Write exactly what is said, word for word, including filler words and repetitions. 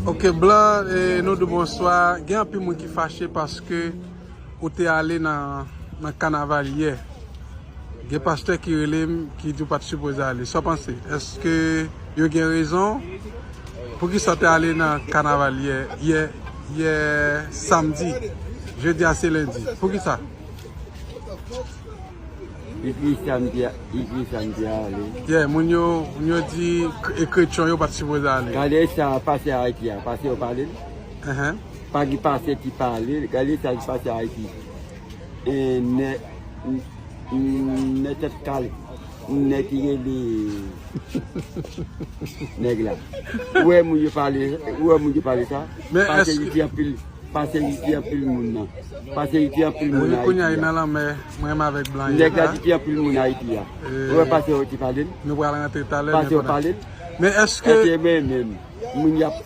Ok, Blan, eh, nou di w bonswa. Gen anpil moun ki fache paske ou te ale nan, nan kanaval yè. Gen pastè ki rele m, ki di w pa t sipoze ale. Sa w panse? Èske yo gen rezon? Poukisa w te ale nan kanaval yè, yè, yè samdi? Jodi a se lendi. Poukisa? Iglèz sa m te, iglèz sa m te ale. Yeah, moun yo, moun yo di k- e kretyon yo pa t sipoze ale. Gade sa pase Ayiti a, pase yo pale l. Ahan. Pa gen pase ki pale l, gade sa ki pase Ayiti. E nè, nè tèt kale, nè ki rele nèg la. Ou wè moun yo pale, ou wè moun yo pale sa? Men Pase èske- li di anpil, pase li di anpil moun nan. Pase li di anpil moun Wi, kounye a Ayiti li a. Nan lanmè, mwen menm avèk Blan. Nèg la Yè. Di di anpil moun Ayiti a. Ou wè pase yo ki pale l? Nou pral rantre talè. Pase yo pale l? Men èske Èske mwen menm, moun y ap